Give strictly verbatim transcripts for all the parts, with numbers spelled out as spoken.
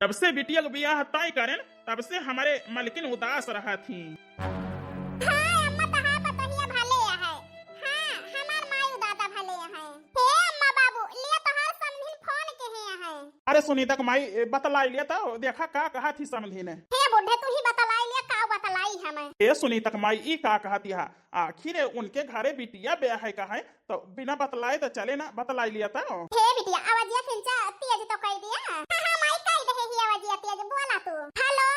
जब से बिटिया के बियाह तय करेन, तब से हमरे मलकिन उदास रहत ही। हाँ अम्मा, तहार पतोहिया भले अहै। हाँ, हमार माई दादा भले अहै। हे अम्मा बाबू, लिया तोहार समधिन फोन किहे अहै। अरे सुनीता के माई, ए, बतलाई लिया तो देखा का कहत ही समधिन। हे बूढ़े, तू ही बतलाई लिया, का बतलाई हमें। ए सुनीता के माई, ई का कहत ही? आखिर उनके घरे बिटिया बियाहे का है, तो बिना बतलाए तो चले ना, बतलाई लिया तो। हे बिटिया, आवाजिया खिंचा तेज तो कई दिया। हाँ, हाँ, माई कई दे ही आवाजिया तेज, बोला तू। हेलो।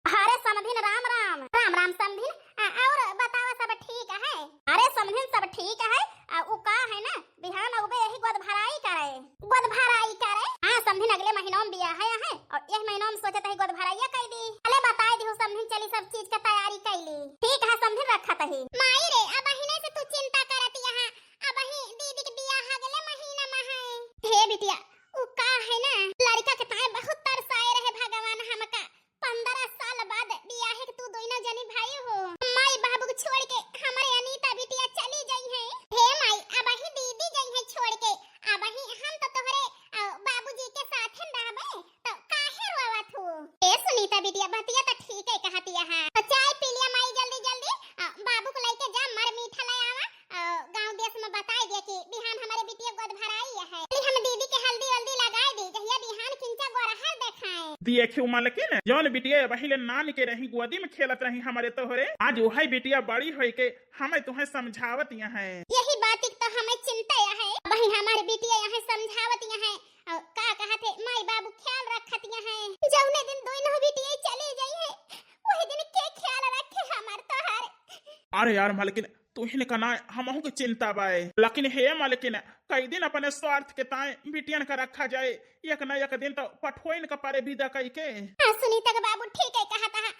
अरे समधिन, राम राम। राम राम समधिन। आ, और बतावा, सब ठीक है? अरे समधिन, सब ठीक है। आ, उ का है ना, बिहान उबे यही गोद भराई करे। गोद भराई करे? हाँ समधिन, अगले महीनों में बियाह है, है, और यही महीनों में सोचत है गोद भराइया कई दी। अले बताई दी हूँ समधिन, चली सब चीज का तैयारी कई ली। ठीक है समधिन, रखत ही। माई रे, अबहिने से तू चिंता करत यहाँ, अबही दीदी के बियाह अगले महीना में है। हे बिटिया, उ का है ना, लड़का के ताए बहुत तरसाए रहे भगवान हमका। पन्द्रह साल बाद बियाहे के तू दोनों जनी भाई हो। माई बाबू के छोड़ के हमरे अनीता बिटिया चली जाई है। हे माई, अबही दीदी जाई है छोड़ के, अबही हम तो तोहरे, अ, बाबूजी के साथे न रहबे, तो काहे रोवत हो? ए सुनीता बिटिया, बतिया तो ठीक है कहतिया है। तो चाय पी लिया माई जल्दी जल्दी, अ, बाबू को लेके जा, मर मीठा ले आवा। अ, गाँव देश में बताई दिया कि बिहान हमरे बिटिया गोद भराई है। चली हम दीदी के हल्दी वल्दी लगाई दी, जहिया बिहान किंचा गोरहर देखाए। देखियो मलकिन, जौन बिटिया अबही ले नान के रही, गोदी में खेलत रही हमरे तोहरे, आज वही बिटिया बड़ी होई के हमें तुहें समझावत यहाँ है। यही बात एक तो हमें चिंता है, वही हमारे बिटिया यहाँ समझावत यहाँ है। अ, का कहत है, माई बाबू ख्याल रखत यहाँ है। जौने दिन दोनों बिटिया चली जाई है, वही दिन के ख्याल रखे हमार तोहर। अरे यार मलकिन, तुहिन का ना हमहू के चिंता बाए, लेकिन हे मलकिन, कई दिन अपने स्वार्थ के ताए बिटियन का रखा जाए, एक ना एक दिन तो पठोइन का परे विदा कई के। हाँ सुनीता के बाबू ठीक है कहत है,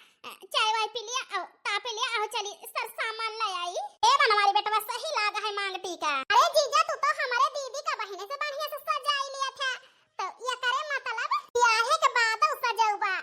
चाय वाय पी लिया, आओ ता पी लिया, आओ चली सर सामान ले आई। ए बनवारी बेटवा, सही लाग है मांग टीका। अरे जीजा, तू तो हमारे दीदी का बहिने से बढ़िया से सजाई लिया था, तो ये करे मतलब बियाहे के बाद सजौबा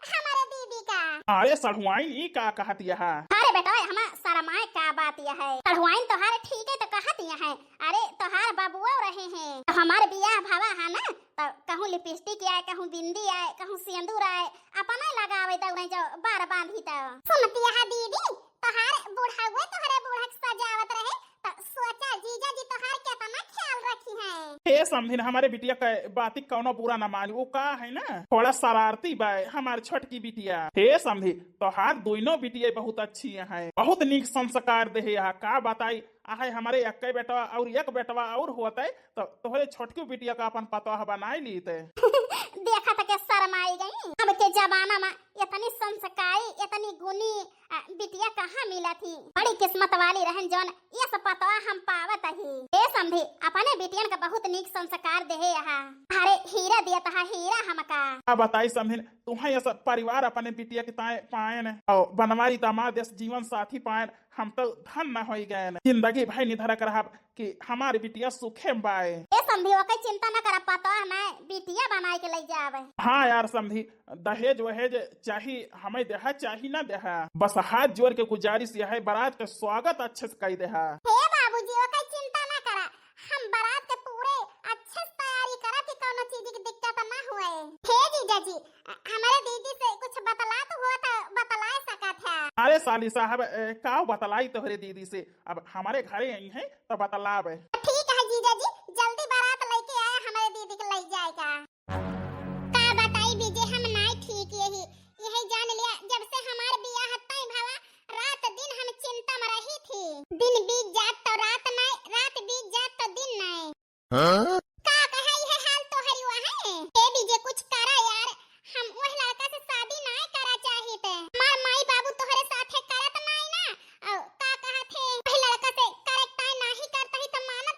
हमारे दीदी का। अरे सढ़ुआइन, ई का कहत यह? अरे बेटवा, हम शरमाए का बात यह है? सढ़ुआइन तोहार ठीक है तो कहत यह है। अरे तोहार बाबुआ रहे हैं, तो हमार बियाह भवा है ना, तो कहूँ लिपस्टिक आए, कहूँ बिंदी आए, कहूँ सेंदूर आए, अपना लगावे दौड़े जो बार बांधी तो। सुनती है दीदी, तोहार बुढ़ावे तोहरे बूढ़ा के सजावत रहे, तो सोचा जीजा जी तोहार केतना ख्याल रखी हैं। हे समधिन, हमारे बिटिया के बाती कौनो बुरा ना मानी, वो का है ना, थोड़ा शरारती बा हमार छोटकी बिटिया। हे समधी, तोहार दोनों बिटिया बहुत अच्छी हैं, बहुत नीक संस्कार दे है। का बताई, आहे हमारे एक्के बेटवा और एक बेटवा और होते तो तोहरे छोटकी बिटिया का अपन पतोह बनाई लीते। देखा तो के शर्माई गई। अब के जमाना में इतनी संस्कारी, इतनी गुणी, आ, बिटिया कहाँ मिला थी? बड़ी किस्मत वाली रहन जौन ये सब पतोह हम पावत ही। ए समधी, अपने बिटियन का बहुत नीक संस्कार देहे यहाँ। अरे हीरा दिया तहा हीरा हमका। का बताई समधिन, तुहें ये सब परिवार अपने बिटिया के ताए पाएन और बनवारी दामाद जस जीवन साथी पाएन, हम तो धन न होई गए। जिंदगी भर निधरक रहब कि हमार बिटिया सुखे में बाए। ए समधी, ओके चिंता न करा, पतोह मैं बिटिया बनाए के ले जावे। हाँ यार समधी, दहेज वहेज चाही हमें देहा, चाही ना देहा, बस हाथ जोड़ के गुजारिश यह है, बारात के स्वागत अच्छे से कई देहा। हे बाबूजी, ओके चिंता न करा, हम बारात के पूरे अच्छे से तैयारी करब कि कौनो चीज की दिक्कत ना हुए। हे जीजा जी, हमारे दीदी से कुछ बतला तो हुआ था, बतला सकत है। अरे साली साहब, ए, का बतलाई तोहरे दीदी से? अब हमारे घरे आई हैं तो बतलाब। ठीक है जीजा जी, जल्दी बारात लेके आया, हमारे दीदी के ले जाएगा। का बताई बीजे, हम नाय ठीक यही, यही जान लिया, जब से हमार बियाह तय भवा, रात दिन हम चिंता में रही थी। दिन बीत जात तो रात नाय, रात बीत जात तो दिन नाय। हाँ? का कहे है हाल तोहरी वहाँ? ए बीजे, कुछ करा यार, हम वह लड़का से शादी नाय करा चाहित। हमार माई बाबू तोहरे साथे करत नाय ना, और का कहत है, वह लड़का से करे ताय नाही करता ही तो मानत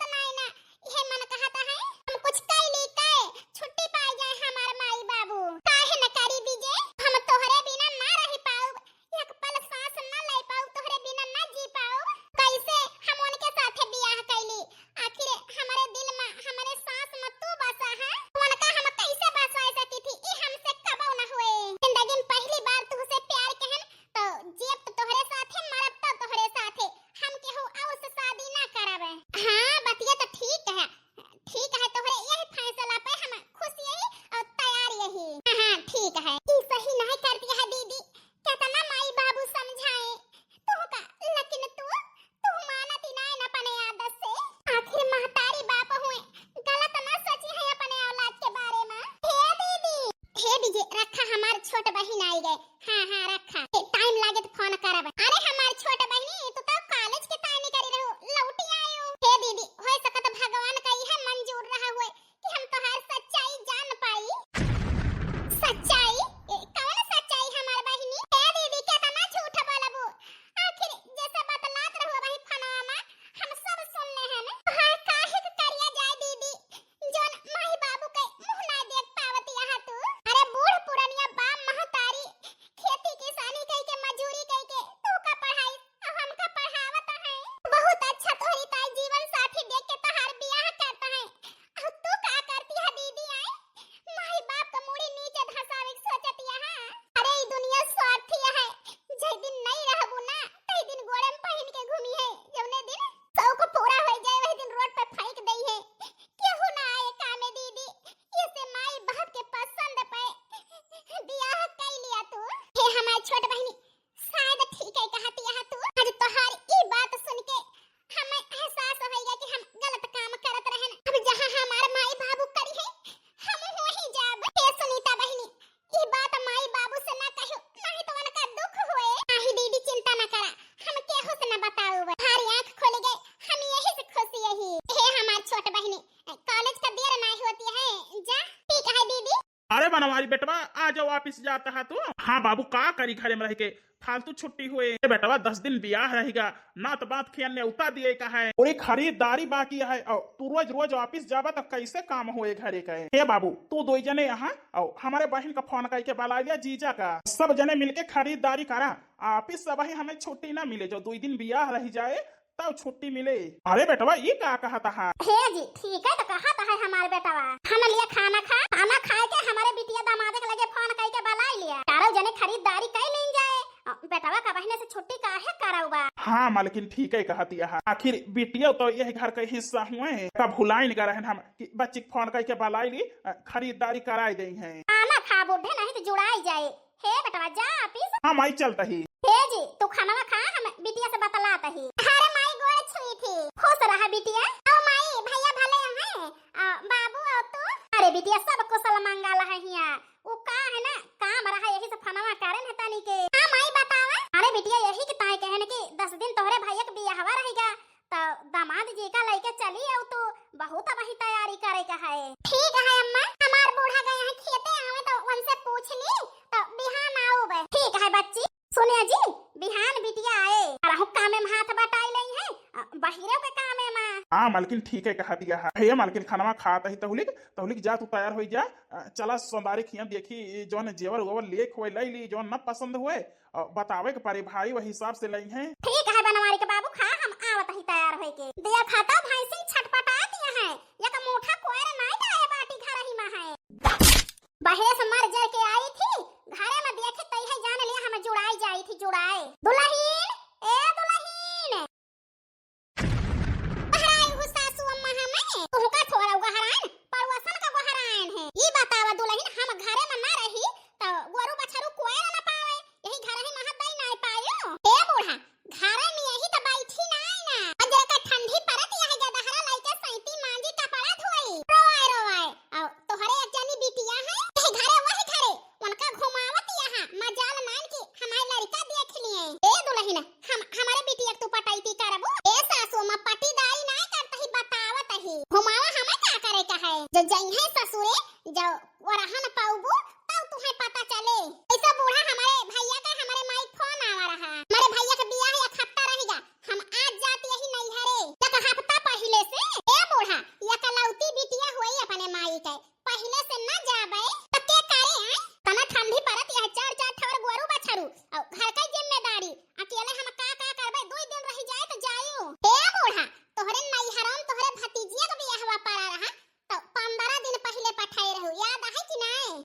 ई सही नाहीं करती है दीदी, केतना माई बाबू समझाए तोहका, लेकिन तू, तू मानती नाहीं न अपने आदत से। आखिर महतारी बाप हुए, गलत ना सोची है अपने औलाद के बारे में। हे दीदी, हे दीदी, रखा, हमार छोट बहिन आई गए। हाँ, हाँ, रखा। ए, टाइम लागे तो फोन करब। अरे हमार छोट बहिनी, तू तो कॉलेज के तानी करी रहू, लौटी आयू। हे दीदी, हो सकत भगवान का इहे मंजूर रहा हुए कि हम तोहार सच्चाई जान पाई। सच्चाई? ए, कौन सच्चाई हमार बहिनी? हे दीदी, केतना झूठ बोलबू? आखिर जैसे बतलात रहू वही फोनवा में, हम सब सुन ले हैं। तोहार काहे के करिया जाए दीदी, जौन माई बाबू के मुंह ना देख पावती यहाँ तू। अरे बूढ़ पुरनिया बाप महतारी खेती किसानी कई के मजूरी कई के तू का पढ़ाई, अब हमका पढ़ावत है। बहुत अच्छा तोहरी ताई जीवन साथी देख के तोहार बियाह करता है। अब तू का करती है दीदी आई? माई बाप का मूड़ी नीचे धसावे के सोचती है। अरे ई दुनिया स्वार्थी है, जय दिन नहीं रहबू ना, तय दिन गोड़े में पहिन के घूमी है, जौने दिन शौक पूरा हो जाए वही दिन रोड पे फेंक दई है। केहू ना आए कामे दीदी, इसे माई बाप के पसंद पे बियाह कई लिया तू। हे हमार छोट बहिनी, शायद ठीक है कहती है तू। आज तोहार ई बात सुन के हमें एहसास होइगा कि हम गलत काम करत रहन। अब जहाँ हमार माई बाबू करी है, हम वहीं जाब। हे सुनीता बहिनी, ई बात माई बाबू से ना कहू, नहीं तो उनका दुख होए। नाही दीदी, चिंता ना करा, हम केहू से ना बताऊ। हमारी आँख खोल गए, हम यही से खुश यही। हे हमार छोट बहिनी, कॉलेज का देर नहीं होती है, जा। ठीक है दीदी। अरे बनवारी बेटवा, आ जाओ, वापिस जाता है तू। हाँ बाबू, का करी घरे में रह के, फालतू छुट्टी हुए। ए बेटवा, दस दिन बियाह रहेगा, नात बात खिया न्योता दिए का है, और एक खरीदारी बाकी है, और तू रोज रोज वापिस जाबा तो कैसे काम होए घरे का? हे बाबू, तू दो जने यहाँ, और हमारे बहन का फोन करके बुला लिया जीजा का, सब जने मिलके खरीदारी करा। वापिस सब ही हमें छुट्टी ना मिले, जो दो दिन बियाह रह जाए तब छुट्टी मिले। अरे बेटवा, ई का कहत हा? हे जी, ठीक है तो कहत है हमार बेटवा। हम लिए खाना खा, खाना खाए के हमारे बिटिया दामाद के लगे फोन कई के बुलाई लिया। चारों जने खरीदारी कई लीन जाए। अ, बेटवा का बहने से छुट्टी काहे कराऊ बा? हाँ मालकिन, ठीक है कहती है। आखिर बिटिया तो यह घर का हिस्सा हुए हैं। कब भुलाइन का रहन हम कि बच्ची के फोन कई के बुलाई ली, अ, खरीदारी कराई दे हैं। खाना खा बूढ़े, नहीं तो जुड़ाई जाए। हे बेटवा, जा वापिस। हाँ माई, चलत ही। हे जी, तू खाना खा, हम बिटिया से बतलात ही। अरे माई, गोड़ छुई थी। खुश रहा बिटिया। आओ माई, भैया भले हैं। आ, बाबू, आओ तू। अरे बिटिया, सब कुशल मंगल है हिया। उ का है ना, काम रहा, यही से फोनवा करेन है तनी के। हाँ माई, बतावा। अरे बिटिया, यही के ताई कहन कि दस दिन तोहरे भैया के बियाहवा रहेगा, तो दामाद जी का लइके चली आओ तू, बहुत अबही तैयारी करे का है। ठीक है अम्मा, हमार बूढ़ा गए हैं खेते, आवे तो उनसे पूछ ली, तो बिहान आओ बे। ठीक है बच्ची। सुनिया जी, बिहान बिटिया आए, अरहु कामे में हाथ बटाई लई है, अ, बहिरे के कामे में। हाँ मालकिन, ठीक है कहती है। हे मालकिन, खानवा खात ही तहुलिक, तहुलिक जा तू तैयार होई जा, अ, चला सोमवारी खिया देखी, ई जौन जेवर उवर लिए खोए लई ली, जौन न पसंद हुए, अ, बतावे के परी भाई, वही हिसाब से लई हैं। ठीक है बनवारी के बाबू, खा हम आवत ही तैयार होई के। दिया खाता भाई सिंह छटपटात यहाँ है, एक मोठा कोयर नाई डाए बाटी घर ही में है। बहेस मर जर के आई थी, घरे में देखे तई है जान लिया हम जुड़ाई जाई थी जुड़ाए। दुलहीन, ए दुलहीन। बहराई हूँ सासू अम्मा हमें, तुहका थोड़ा गोहराइन, पड़ोसन का गोहराइन है। ई बतावा दुलहीन, हम घरे में ना रही, तो गोरू बछरू कोई ना पावे, यही घर ही महत दई ना पायो। ए बूढ़ा, घरे में यही तो बैठी ना है ना। और जेका ठंडी परत यह गदहरा लइके सैती मांजी कपड़ा धोई। रोवाए, रोवाए। और तोहरे एक जनी बिटिया है, यही घरे, वही घरे। उनका घुमावत यहाँ, मजाल मान की हमारे लड़का देख लिए। ए दुलहिन, हम, हमारे बिटिया के तू पटैती करबू? ए सासू, हम पटीदारी नाय करत ही, बतावत ही। घुमावा हमें का करे का है? जो जइहे ससुरे, जो ओरहन पाउबू, तब तुहे पता चले। ऐसा बूढ़ा हमारे भैया का हमारे माई फोन आवा रहा। हमारे भैया के बियाह एक हफ्ता रहेगा, हम आज जात यही नैहरे। एक हफ्ता पहिले से, ए बूढ़ा, एकलौती बिटिया हुई अपने माई के, पहिले से न जाबे, त के करे आए? तना ठंडी परत यह चार चार ठवर गोरू बछरू, और घर के जिम्मेदारी, अकेले हम का का करबे, दो दिन रह जाए तो जायू। ए बूढ़ा, तोहरे नैहरम तोहरे भतीजिया के बियाहवा पड़ा रहा, तो पंद्रह दिन पहिले पठाए रहू, याद है कि नाय?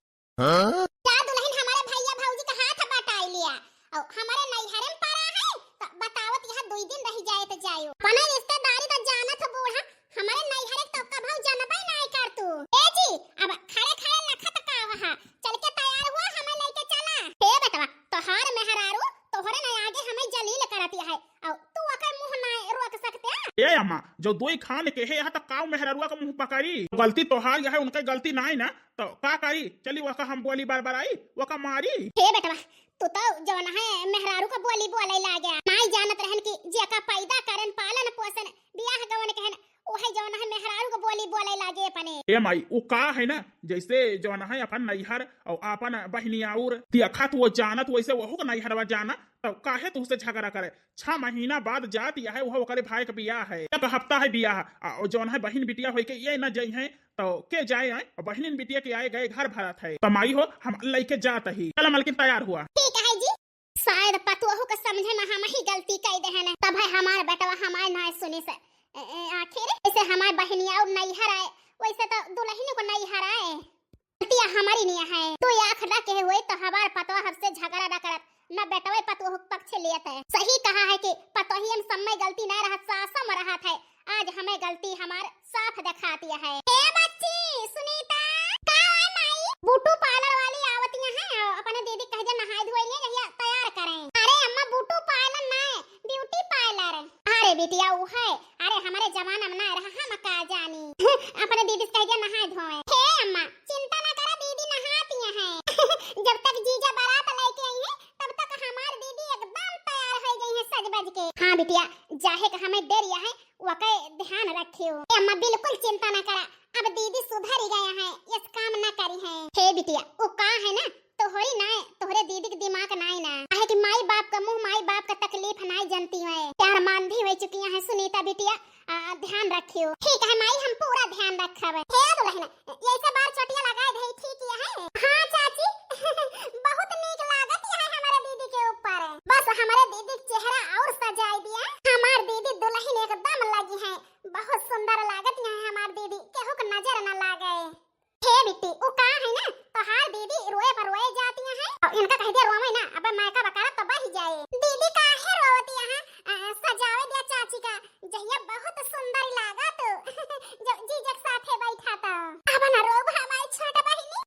हार मेहरारू तोहरे न आगे हमें जलील करत है, और तू ओकर मुंह ना रोक सकते। ए अम्मा, जो दोई खान के है, यहाँ तक काव मेहरारुआ का मुंह पकड़ी? गलती तोहार है, उनका गलती ना है ना, तो का करी? चली वका हम बोली बरबराई, वका मारी। हे बेटवा, तू तो जौन है मेहरारू का बोली बोले लागे। नाई जानत रहन कि जेका पैदा करन पालन पोषण बियाह गवन कहन, ओहे जौन है मेहरारू का बोली बोले लागे अपने। ए माई, वो का है ना, जैसे जौन है अपन नैहर और अपन बहिनी और तियखत वो जानत, वैसे वहू का नैहरवा जाना, तो काहे तुहसे झगड़ा करे? छह महीना बाद जात यह है, वह ओकरे भाई का बियाह है, एक हफ्ता है बियाह, आ, और जौन है बहिन बिटिया होई के ये ना जई है, तो के जाए आए, और बहिन बिटिया के आए गए घर भरत है। तो माई हो, हम लइके जात ही। चला मलकिन, तैयार हुआ। ठीक है जी। शायद पतोहू के समझे में हम ही गलती कई दे हैं, तब है हमार बेटवा हमार ना सुनी से। ए, ए, आखिर जैसे हमार बहिनिया और नैहर आए, वैसे तो दुल्हन को नैहर आए। गलतिया हमारी नहीं है, तू आँख ना कहे हुए तो हमार पतवा हमसे झगड़ा ना करत, न बेटवे पतोह पक्ष लेत है। सही कहा है कि पतोहियन सब में गलती ना रहत, सासों में रहत है। आज हमें गलती हमार साफ दिखाती है। ए बच्ची सुनीता, का है माई? ब्यूटी पार्लर वाली आवतियां हैं, अपने दीदी कह दे नहाए धोए लिए जहिया तैयार करें। अरे अम्मा, ब्यूटी पार्लर ना है, ब्यूटी पार्लर। अरे बिटिया, वो है। अरे हमारे जमाना में ना रहा, हम का जानी। अपने दीदी से कह दे नहाए धोए। हे अम्मा, चिंता ना करा, दीदी नहाती हैं। जब तक जीजा बारात लेके आई हैं, तब तक हमार दीदी एकदम तैयार हो गई हैं सज बज के। हाँ बिटिया, जाहे का हमें देर है, वके ध्यान रखियो। ए अम्मा, बिल्कुल चिंता ना करा, अब दीदी सुधर ही गया है, इस काम ना करी है। हे बिटिया, वो का है ना, तोहरी नाय, तोहरे दीदी के दिमाग नाय ना। काहे कि माई बाप का मुंह, माई बाप का तकलीफ नाय जनती है। प्यार मांदी हो चुकी है सुनीता बिटिया, आ, ध्यान रखियो। ठीक है माई, हम पूरा ध्यान रखब। हे दुल्हन, ऐसे बार चोटिया लगाए दे, ठीक है? हाँ चाची, बहुत नीक लागत है हमारे दीदी के ऊपर। बस हमारे दीदी के चेहरा और सजाए दिया। हमार दीदी दुल्हन एकदम लगी है, बहुत सुंदर लागत है हमार दीदी, केहू के नजर न लागे। हे बिट्टी, उ का है ना, तोहार दीदी रोए पर रोए जाती है। और इनका कह दिया रोवे ना, अब मायका बकारा तो बही जाए। दीदी काहे रोवती है? अ, सजावे दिया चाची का, जहिया बहुत सुंदर लागा तू। जो जीजक साथे बैठा तो। अब ना रोब हमारी छोट बहिनी।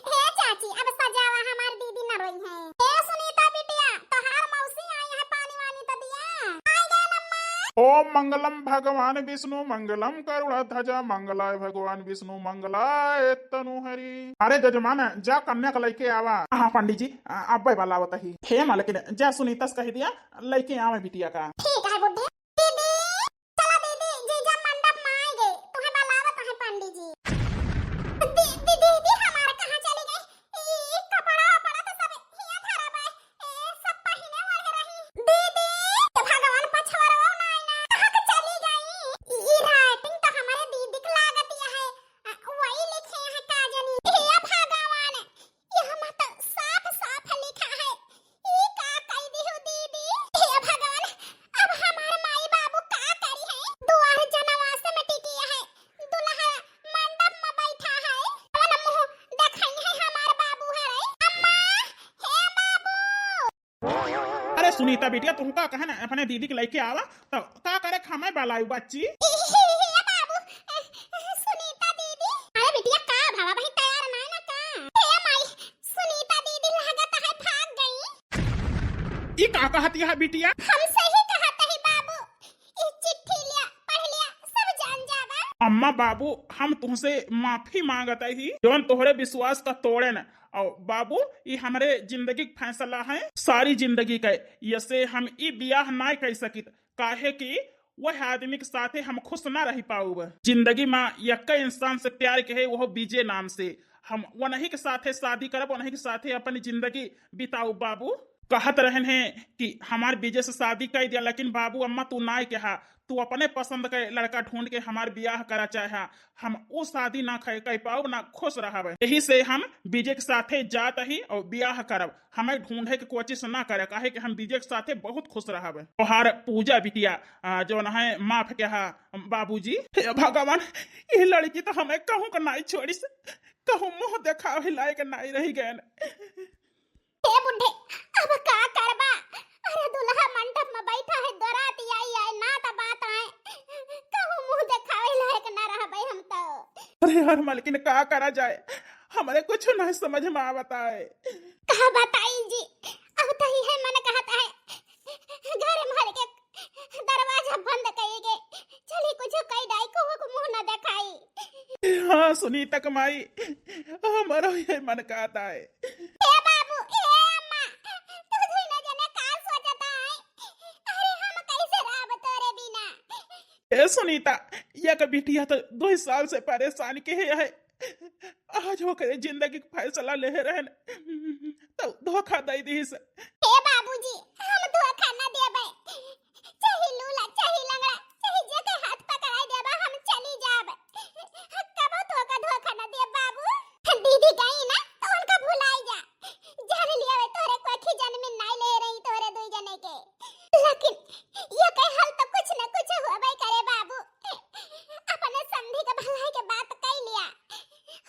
हे चाची, अब सजावा, हमार दीदी न रोई है। हे सुनीता बिटिया, तोहार मौसी आई है, पानी वानी तो दिया। आई गए मम्मा। ओम मंगलम भगवान विष्णु मंगलम करुणा ध्वजा मंगलाय भगवान विष्णु मंगलाय तनु हरि। अरे जजमान, जा कन्या का लइके आवा। हाँ पंडित जी, आ, अब्बे वाला आवत ही। हे मालकिन, जा सुनीता से कह दिया, लइके आवे बिटिया का। ठीक है बुड्ढे। दीदी, चला दीदी, जीजा मंडप में आए गए, तुम्हें बुलावत है पंडित जी। दी-, दी-, दीदी हमार कहाँ चली गई? ई, ई कपड़ा, वपड़ा तो सब हिया धरा बा। ए, सब पहिने ओढ़े रही। दीदी, तो भगवान पछवाड़ो ना आइना। कहाँ के चली गई? ई, ई राइटिंग तो हमारे दीदी के लागत है। आ, वही लिखे हैं का जानी। हे भगवान, यह में तो साफ साफ लिखा है। ई का कह दी हो दीदी? हे भगवान, अब हमार माई बाबू का करी है? दुआर जनवास में टिकी है, दुल्हा मंडप में बैठा है। कौन मुंह देखाई है हमार बाबू हरे? अम्मा, हे बाबू। अरे सुनीता बिटिया, तुम का कहे ना अपने दीदी के लइके आवा, तो का करे खामे बालायु बच्ची? हे बाबू, सुनीता दीदी। अरे बिटिया, का भवा भाई तैयार ना ना का? हे माई, सुनीता दीदी लागत है भाग गई। ई का कहत है बिटिया? हमसे ही कहत है बाबू, ई चिट्ठी लिया, पढ़ लिया, सब जान जाबा। अम्मा बाबू, हम तुमसे माफी मांगत ही, जौन तोहरे विश्वास का तोड़े न। और बाबू, ई हमरे जिंदगी के फैसला है, सारी जिंदगी का। यसे हम ई बियाह ना कर सकित, काहे कि वह आदमी के साथे हम खुश ना रह पाउब। जिंदगी में यक्का इंसान से प्यार के है, वह विजय नाम से। हम वनही के साथे शादी करब, वनही के साथे अपनी जिंदगी बिताउब बाबू। कहत रहन है कि हमार विजय से शादी कर दिया, लेकिन बाबू अम्मा तू ना कहा, तू अपने पसंद के लड़का ढूंढ के हमार बियाह करा चाहे, हम उ शादी ना खे-, कर पाउब, ना खुश रहब। यही से हम विजय के साथे जात ही और बियाह करब। हमें ढूंढे के कोशिश ना करे, काहे कि हम विजय के साथे बहुत खुश रहब। तोहार पूजा बिटिया, आ, जौन है माफ कहा बाबूजी। हे भगवान, ये लड़की तो हमें कहूँ का नाई छोड़िस, कहूँ मुंह देखावे लायक नाई रह गए। हे बुढ़े, अब का करबा? अरे दुल्हा मंडप में बैठा है, दोराती आई आए, ना त बात आए, कहूँ मुंह देखावे लायक ना रहबे हम तो। अरे यार मलकिन, का करा जाए, हमरे कुछ नहीं समझ में आवत है। का बताई जी, अब तो इहे मन कहत है, घर में हर के दरवाजा बंद कइके चली कुछ कई डाई, केहू को मुँह न देखाई। हाँ सुनीता के माई, हमरो ये मन कहत है। ए बाबू, ए अम्मा, तू दुइनो जने का सोचत है? अरे हम कैसे रहब तोरे बिना? ए सुनीता, एक बिटिया तो दुइ साल से परेशान के है, आज ओकरे जिंदगी के फैसला लेहे रहन, तो धोखा दे दीस। हे बाबूजी, हम धोखा न देबे, चाहे लूला, चाहे लंगड़ा, चाहे जेके हाथ पकड़ाई देबा, हम चली जाब। कबो तोका धोखा न देब बाबू। दीदी गई ना, तो उनका भुलाई जा। जान लिया वे तोरे कोखी जन्म में नाई ले रही तोरे दुई जने के। लेकिन ये कहे हल तो कुछ न कुछ होबे करे बाबू। अपने समधी के भलाई के बात कई लिया।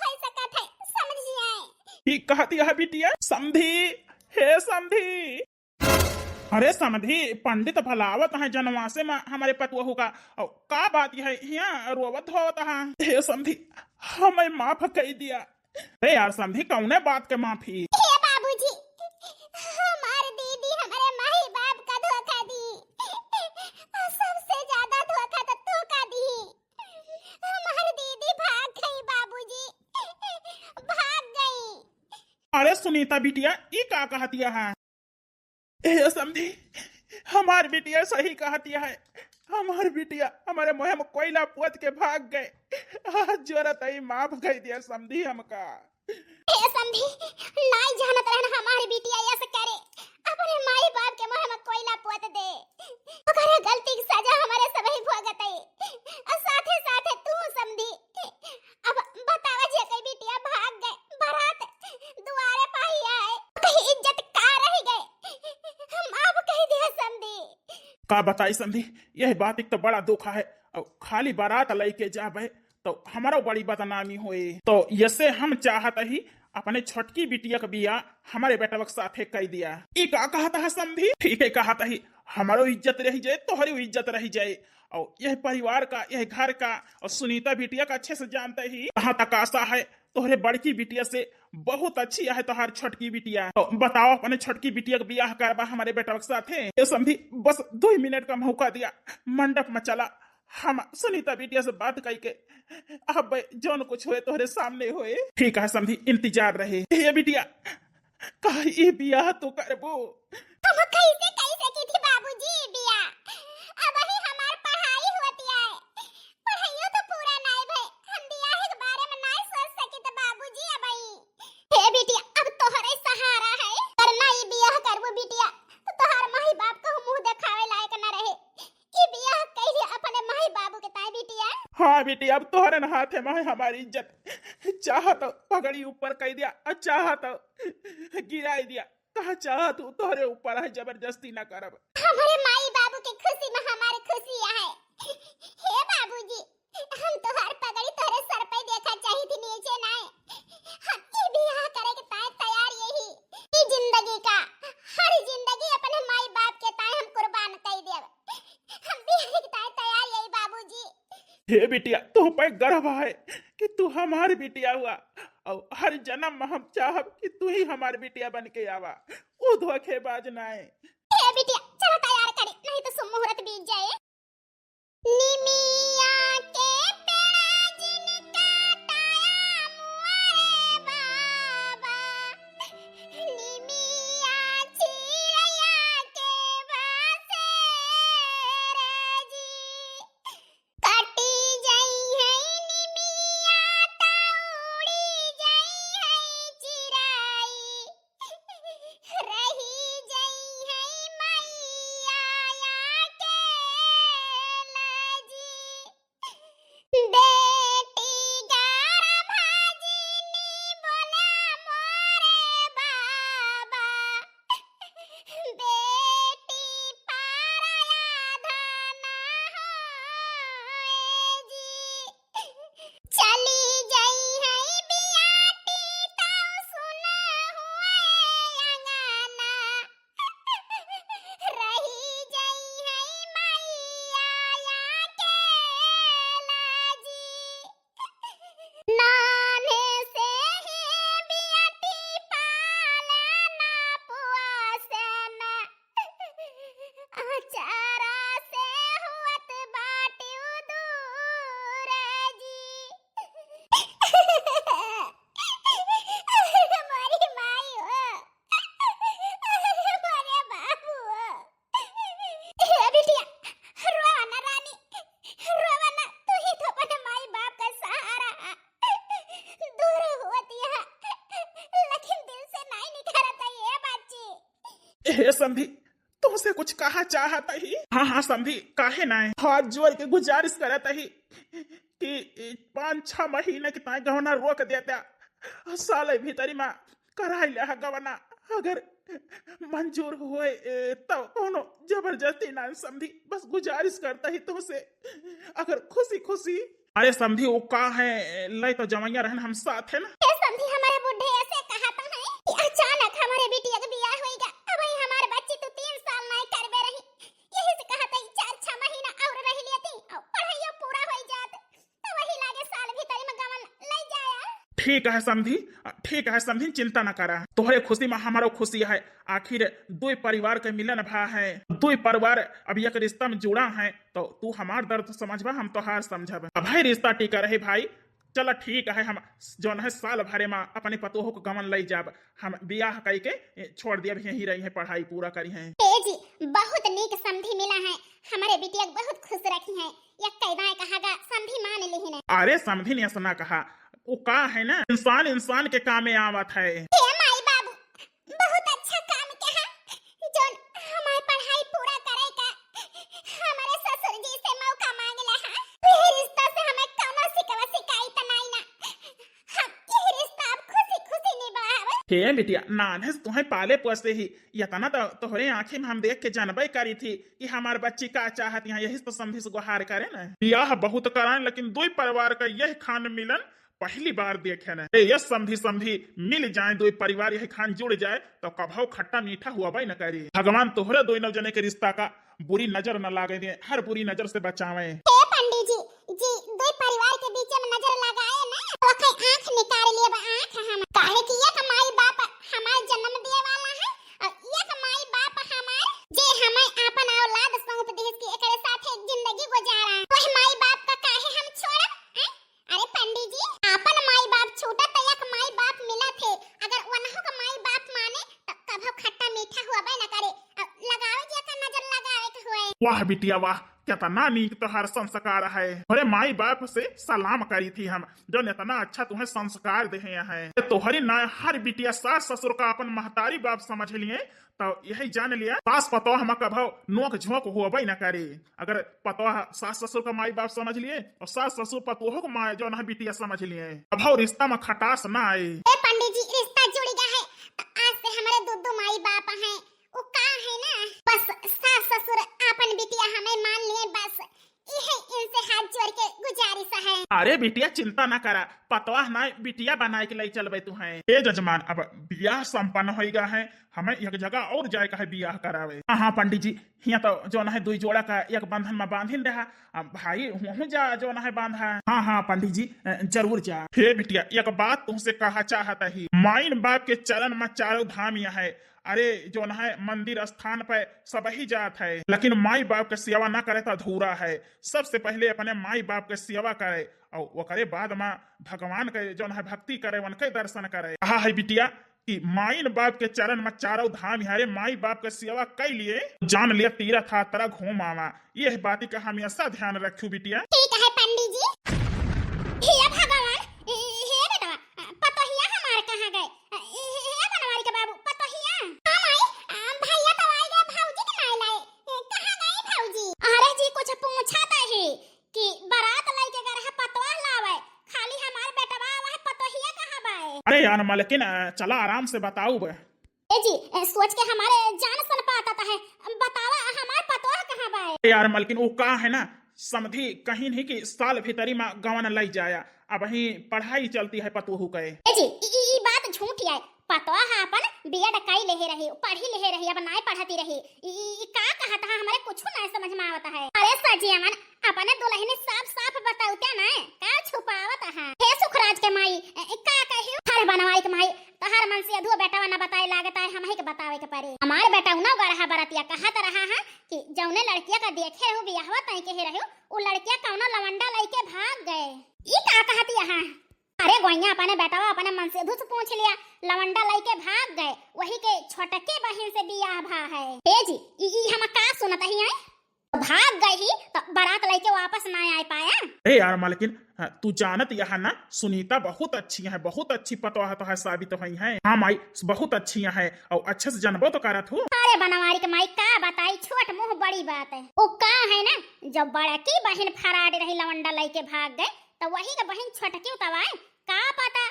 हो सकत है समझ जाए। ई कहती है बिटिया, समधी, हे समधी। अरे समधी, पंडित भलावत है जनवासे में हमारे पतुआ का। और का बात है, यहाँ रोवत होत है? हे समधी, हमें माफ कई दिया। अरे यार समधी, कौने बात के माफी? हे बाबूजी, हमार दीदी हमारे माई बाप का धोखा दी, और सबसे ज्यादा धोखा तो तू का दी। हमार दीदी भाग गई बाबूजी, भाग गई। अरे सुनीता बिटिया, ई का कहतिया है? ए समधी, हमार बिटिया सही कहतिया है। हमार बिटिया हमारे मुँह में कोयला पोत के भाग गए। आज जोरत आई माफ कई दिया समधी हमका। ए समधी, नाई जानत रहन हमार बिटिया ऐसे करे, अपने माई बाप के मुँह में कोयला पोत दे। ओकरे गलती की सजा हमारे सबही भोगत है। और साथे साथे तू समधी, अब बतावा जे कई बिटिया भाग गए, बारात दुआरे पाई आए, कहीं इज्जत का रह गए? हम अब कह दिया समधी। का बताई समधी, यह बात एक तो बड़ा दुख है। अब खाली बारात लेके जाबे तो हमारा बड़ी बदनामी होए। तो यसे हम चाहत ही अपने छोटकी बिटिया का बियाह हमारे बेटवा के साथे कई दिया। ई का कहत है समधी? ठीक है कहत ही, हमारो इज्जत रह जाए, तोहरी इज्जत रह जाए। और यह परिवार का, यह घर का, और सुनीता बिटिया का अच्छे से जानते ही। कहाँ तक आशा है, तोहरे बड़की बिटिया से बहुत अच्छी है तोहार छोटकी बिटिया। तो बताओ अपने छोटकी बिटिया का बियाह करबा हमारे बेटवा के साथे। ए समधी, बस दो ही मिनट का मौका दिया, मंडप में चला, हम सुनीता बिटिया से बात कई के अब जौन कुछ होए तोहरे सामने होए। ठीक है समधी, इंतजार रहे। ए बिटिया, का ई बियाह तू करबू? हम कैसे, कैसे की थी बाबूजी ई बियाह? अबही हमार पढ़ाई होती है, पढ़ाइयो तो पूरा नाई भई, हम बियाह के बारे में नाई सोच सकित बाबूजी अबही। हे बिटिया, अब तोहरे सहारा है, करना ई बियाह करबू बिटिया, तो तोहार माई बाप का मुँह देखावे लायक न रहे। ई बियाह कैली अपने माई बाबू के ताई बिटिया। हाँ बिटिया, अब तोहरे न हाथे माई हमारी इज्जत, चाह तो पगड़ी ऊपर कई दिया और चाह तो गिराई दिया। कहा चाहत हूँ, तोहरे ऊपर है, जबरदस्ती ना करब। हमारे माई बाबू के खुशी में हमारे खुशी है। हे बाबूजी, हम तोहार पगड़ी तोहरे सर पे देखा चाहित ही, नीचे नाय। हम ई बियाह करे के ताय तैयार यही। ई जिंदगी का हर जिंदगी अपने माई बाप के ताय हम कुर्बान कर देब। हम बियाह के ताय तैयार यही बाबूजी। हे बिटिया, तू पे गर्व है कि तू हमार बिटिया हुआ, और हर जन्म में हम चाहब कि तू ही हमार बिटिया बन के आवा, ऊ धोखेबाज नाय। हे बिटिया, चला तैयार करी, नहीं तो शुभ मुहूर्त बीत जाए। निमिया के पेड़ा जिनका ताया मुआ रे बाबा, निमिया चिरैया के बासे राजी। कटी जइहैं निमिया त उड़ी जइहैं चिराई, रही जइहैं मइया अकेला जी। हे समधी, तुमसे कुछ कहा चाहत ही। हाँ, हाँ समधी, काहे नाय? हाथ जोड़ के गुजारिश करत ही कि पाँच छह महीना के ताई गवना रोक देता, साल भीतरी मा कराई लिया गवना। अगर मंजूर होए, ए, तो कोनो जबरदस्ती ना समधी, बस गुजारिश करत ही तुमसे, अगर खुशी खुशी। अरे समधी, वो का है, लय तो जवैया रहन हम साथ है ना। ए समधी, हमारे बुढ़े ऐसे कहा था है कि अचानक हमारे बिटिया के बियाह होइगा, अब ही हमारे बच्ची तो तीन साल नाय करबे रही, यही से कहा था चार छह महीना और रह लेती और पढ़ाइयो पूरा हो जात, तो वही लागे साल भीतरी में गवन ले जाया। ठीक है समधी, ठीक है समधी, चिंता न करा, तोहरे खुशी में हमारो खुशी है। आखिर दुई परिवार के मिलन भा है, दुई परिवार अब एक रिश्ता में जुड़ा है, तो तू हमार दर्द समझबा, हम तोहार समझब। अब है रिश्ता टिका रहे भाई। चला ठीक है, हम जौन है साल भरे में अपने पतोह को गवन ले जाब, हम बियाह कई के, ए, छोड़ दिया, यहीं रही है, पढ़ाई पूरा करी है। ए जी, बहुत नीक समधी मिला है, हमारे बिटिया के बहुत खुश रखी है। या कैदा कहा गा, समधी मान लिहिन। अरे समधी ने ऐसा ना कहा, वो का है ना, इंसान इंसान के कामे आवत है। हे माई बाबू, बहुत अच्छा काम कहा, जोन हमार पढ़ाई पूरा करे का हमारे ससुर जी से मौका मांगला हा। यही रिश्ता से हमें कौनो शिकवा शिकायत नाई ना, हम यही रिश्ता अब खुशी खुशी निभावे। हे बिटिया, नान्हे से तुहे पाले पोसे ही, इतना तो तोहरे आँखी में हम देख के जानबे करी थी कि हमार बच्ची का चाहत यहाँ, यही तो समधी से गुहार करे न। बियाह बहुत कराएं, लेकिन दुई परिवार का यह खान मिलन पहली बार देखे न। ए, यस समधी, समधी मिल जाए, दुई परिवार यह खान जुड़ जाए, तो कभौ खट्टा मीठा हुआ न करी। भगवान तोहरे दोनों जने के रिश्ता का बुरी नजर न लागे दे, हर बुरी नजर से बचावे। हे पंडित जी, जी, दुई परिवार के बीच में नजर लगाए ना, तो ओकर आँख निकाल लेब, आँख हम। काहे कि एक माई बाप हमार जन्म दिए वाला है, और एक माई बाप हमार, जे हमें आपन औलाद सौंप दिस कि एकरे साथे जिंदगी गुजारा, वह माई बाप का काहे हम छोड़ब, हैं? अरे पंडित जी, आपन माई बाप छूटा त एक माई बाप मिला थे, अगर वनहु का माई बाप माने त कभो खट्टा मीठा हुआ न करे। अब लगावे जे का नजर लगावे के हुए। वाह बिटिया वाह, कितना नीक तोहार संस्कार है। तोहरे माई बाप से सलाम करी थी हम, जो इतना अच्छा तुम्हें संस्कार देहे हैं। तोहरी ना हर बिटिया सास ससुर का अपन महतारी बाप समझ लिए, तो यही जान लिया, सास पतोह में कभो नोक झोंक होबे न करे। अगर पतोह सास ससुर का माई बाप समझ लिए और सास ससुर पतोह को माँ जो ना बिटिया समझ लिए, कभो रिश्ता में खटास ना आए। ए पंडित जी, रिश्ता जुड़ गया है, तो आज से हमारे दो दो माई बाप हैं। वो का है ना, बस सास ससुर आपन बिटिया हमें मान लिए, बस यही इनसे हाथ जोड़ के गुजारिश है। अरे बिटिया चिंता ना करा, पतवाह ना बिटिया बनाए के ले चलबे तू है। ए जजमान, अब बियाह संपन्न होइगा है, हमें एक जगह और जाए का है बियाह करावे। हाँ, हाँ पंडित जी, हियाँ तो जो ना है दुई जोड़ा का एक बंधन में बांधिन रहा। अब भाई हुआ जा जो ना है बांधा। हाँ, हाँ पंडित जी, अ, जरूर जा। हे बिटिया, एक बात तुमसे कहा चाहत ही, माइन बाप के चरण में चारों धाम यहाँ है। अरे, जौन है मंदिर स्थान पे सबही जात है, लेकिन माई बाप के सेवा ना करे तो अधूरा है। सबसे पहले अपने माई बाप के सेवा करे और ओकरे बाद में भगवान के जौन है भक्ति करे, उनके दर्शन करे। कहा है बिटिया कि माइन बाप के चरण में चारों धाम हरे, माई बाप के सेवा कई लिए जान ले तीर्थ यात्रा घूम आवा। यह बात का हमेशा ध्यान रखू बिटिया। ठीक है पंडित जी। हे भगवान, हे बेटवा, पतोहिया हमार कहाँ गए? ए, ए, ए, बनवारी के बाबू, पतोहिया। हाँ माई, आ, भैया तो आए गए, भौजी के नाय लाए। ए, कहाँ गए भौजी? अरे जी, कुछ पूछा तो है कि बारात लेके गए रहे पतवा लावे, खाली हमार बेटवा आवा है, पतोहिया कहाँ बाए? अरे यार मलकिन, आ, चला आराम से बताऊ बे। ए जी, ए, सोच के हमारे जान सन पाता है, बतावा हमार पतवा कहाँ बाए? अरे यार मलकिन, वो का है ना, समधी कहीं नहीं कि साल भीतरी में गवन लई जाया, अबहीं पढ़ाई चलती है पतोहू के। ए जी, ई, ई, ई बात झूठी है। पतोह आपन बीएड कई लेहे रही, पढ़ी लेहे रही, अब नाय पढ़ती रही। ई, ई, ई का कहत है, हमरे कुछ नाय समझ में आवत है। अरे सजियवन, अपने दुल्हनी साफ साफ बतावते ना, का छुपावत है? हे सुखराज के माई, ए, ए, का कहियो? हर बनवाई के माई, तोहार मन से अधुआ बेटवा ना बताए लागत है, हमही के बतावे के पड़ी। हमार बेटा उनौ गरहा बरतिया कहत रहा है कि जौने लड़किया का देखे रहू, बियाहवा तय कहे रहू, उ लड़किया कौनो लवंडा लइके भाग गए। ई का कहती है? अरे गोइया, अपने बेटवा अपने मन से अधू से पूछ लिया, लवंडा लइके भाग गए, वही के छोटके बहिन से बियाह भा है। ए जी, ई, ई हम का सुनत ही आए? भाग गए ही तो बारात लइके वापस ना आ पाया। ए यार मालकिन, हाँ, तू जानत यह ना, सुनीता बहुत अच्छी है, बहुत अच्छी पतोह तो है, साबित हुई है। हाँ माई, बहुत अच्छी है और अच्छे से जानबो तो करत हूँ। अरे ए बनवारी के माई का बताई, छोट मुँह बड़ी बात है। वो का है ना, जब बड़की बहिन फराड रही, लवंडा लइके भाग गए, तो वही के बहिन छोटकी उतवाए, का पता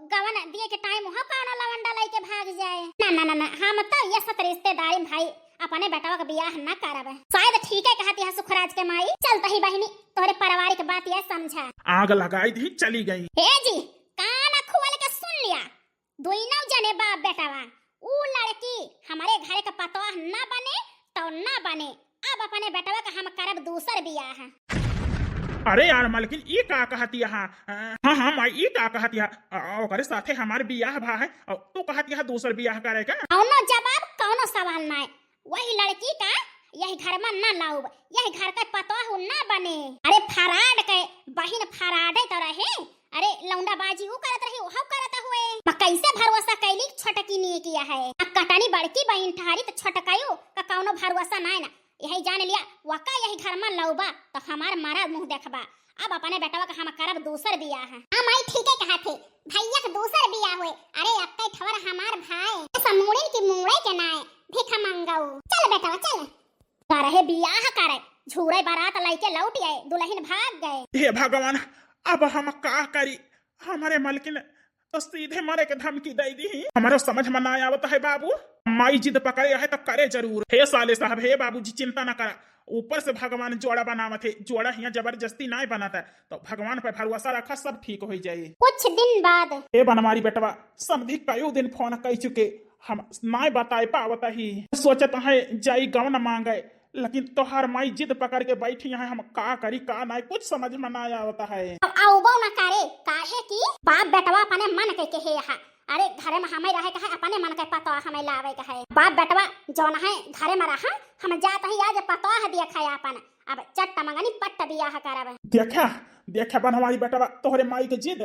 गवन दिए के टाइम हो कौनो लवंडा लइके भाग जाए। ना, ना, ना, ना, हम तो ये सब रिश्तेदारी में भाई अपने बेटवा के बियाह ना करब। शायद ठीक है कहत यह सुखराज के माई। चलत ही बहिनी, तोहरे पारिवारिक बात यह समझा। आग लगाई दी, चली गई। हे जी, कान खोल के सुन लिया, दोनों जने बाप बेटवा, ऊ लड़की हमरे घरे के पतोह ना बने तो ना बने, अब अपने बेटवा का हम करब दूसर बियाह। अरे यार मलकिन, ई का कहत यहा? हाँ, हाँ माई, ई का कहत यहा? अ, ओकरे साथे हमार बियाह भा है, अ, तू कहत यहा दूसर बियाह करे का? कौनो जवाब, कौनो सवाल ना है। वही लड़की का यही घर में ना लाउब, यही घर का पतोह ना बने। अरे फराड के बहिन फराडे तो रहे, अरे लौंडाबाजी ऊ करत रही, ओहू करत हुए। म कैसे भरोसा कैली छोटकी ने किया है? आ कटनी बड़की बहिन ठहरी तो छोटकायू का कौनो भरोसा नाय ना। यही जान लिया, वका यही घर में लौबा तो हमार मरा मुँह देखबा। अब अपने बेटवा का हम करब दूसर बियाह। हाँ माई, ठीके कहत है, भैया के दूसर बियाह होए। अरे अक्के ठवर हमार भाई, समूड़िन की मूड़े के नाय, भिख मंगाऊ। चल बेटवा चल। करे बियाह करे, झूरे बारात लइके लौट आए, दुलहिन भाग गए। हे भगवान, अब हम का करी? हमरे मलकिन तो सीधे मरे के धमकी दे दी। हमरो समझ में ना आवत है बाबू, माई जिद पकड़े है तो करे जरूर। हे साले साहब, हे बाबूजी, चिंता ना करा, ऊपर से भगवान जोड़ा बनावत है, जोड़ा हियाँ जबरदस्ती ना बनत है, तो भगवान पे भरोसा रखा, सब ठीक हो जाए। कुछ दिन बाद। ए बनवारी बेटवा, समधी कई दिन फोन कई चुके, हम नाय बताए पावत ही। सोचत है जाई गवन मांगे, लेकिन तोहार माई जिद पकड़ के बैठी है, हम का करी का नाय, कुछ समझ में ना आवत है। अब आउबो ना करे, काहे कि बाप बेटवा अपने मन के कहे हा। अरे घरे में हमें रहे के है, अपने मन के पतोह हमें लावे के है। बाप बेटवा जौन है घरे में रहा, हम जात ही आज पतोह देखे अपन, अब चट्ट मंगनी पट्ट बियाह करब। देखा, देखा बनवारी बेटवा तोहरे माई के जिद।